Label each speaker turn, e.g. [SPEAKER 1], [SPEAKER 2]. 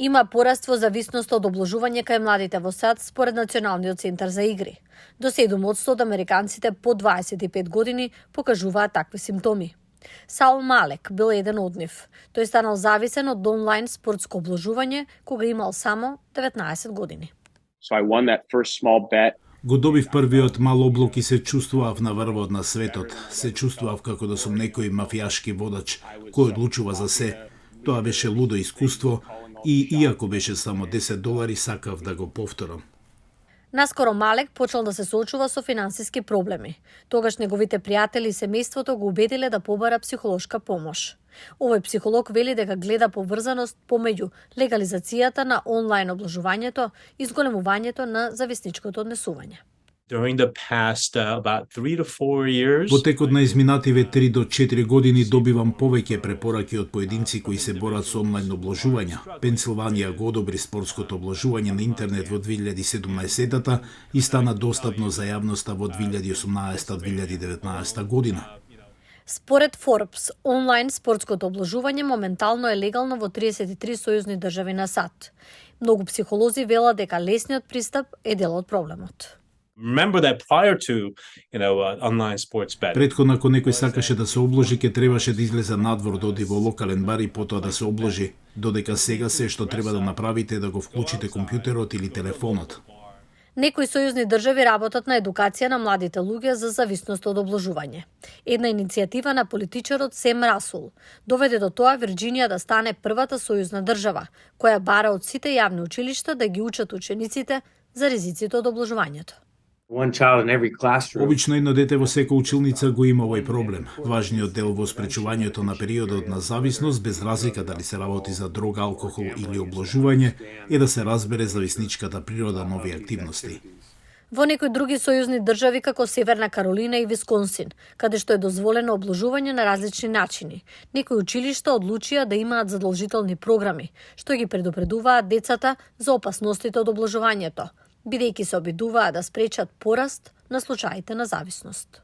[SPEAKER 1] Има пораст во зависност од обложување кај младите во САД според Националниот центар за игри. До 7% од американците по 25 години покажуваат такви симптоми. Саул Малек бил еден од нив. Тој станал зависен од онлайн спортско обложување кога имал само 19 години.
[SPEAKER 2] So I won that first small bet.
[SPEAKER 3] Го добив првиот мал облог и се чувствував на врвот на светот. Се чувствував како да сум некој мафијашки водач кој одлучува за се. Тоа беше лудо искуство и иако беше само $10, сакав да го повторам.
[SPEAKER 1] Наскоро Малек почел да се соочува со финансиски проблеми. Тогаш неговите пријатели и семејството го убедиле да побара психолошка помош. Овој психолог вели дека гледа поврзаност помеѓу легализацијата на онлайн обложувањето и зголемувањето на зависничкото однесување.
[SPEAKER 4] During the past about 3 to 4 years,
[SPEAKER 3] Во текот на изминативе 3 до 4 години добивам повеќе препораки од поединци кои се борат со онлайн обложувања. Пенсилванија го одобри спортското обложување на интернет во 2017 и стана достапно за јавноста во 2018-2019 година.
[SPEAKER 1] Според Forbes, онлайн спортското обложување моментално е легално во 33 сојузни држави на САД. Многу психолози велат дека лесниот пристап е дел од проблемот.
[SPEAKER 4] remember that prior to, online sports betting,
[SPEAKER 3] Претходно, ако некој сакаше да се обложи, ќе требаше да излезе надвор, да оди во локален бар и потоа да се обложи, додека сега се што треба да направите е да го вклучите компјутерот или телефонот.
[SPEAKER 1] Некои сојузни држави работат на едукација на младите луѓе за зависност од обложување. Една иницијатива на политичарот Сем Расул доведе до тоа Вирџинија да стане првата сојузна држава, која бара од сите јавни училишта да ги учат учениците за ризиците од обложувањето.
[SPEAKER 5] One child in every classroom.
[SPEAKER 3] Обично едно дете во секоја училница го има овој проблем. Важниот дел во спречувањето на периодот на зависност, без разлика дали се работи за дрога, алкохол или обложување, е да се разбере зависничката природа на овие активности.
[SPEAKER 1] Во некои други сојузни држави како Северна Каролина и Висконсин, каде што е дозволено обложување на различни начини, некои училишта одлучија да имаат задолжителни програми, што ги предупредуваат децата за опасностите од обложувањето, бидејќи се обидуваат да спречат пораст на случаите на зависност.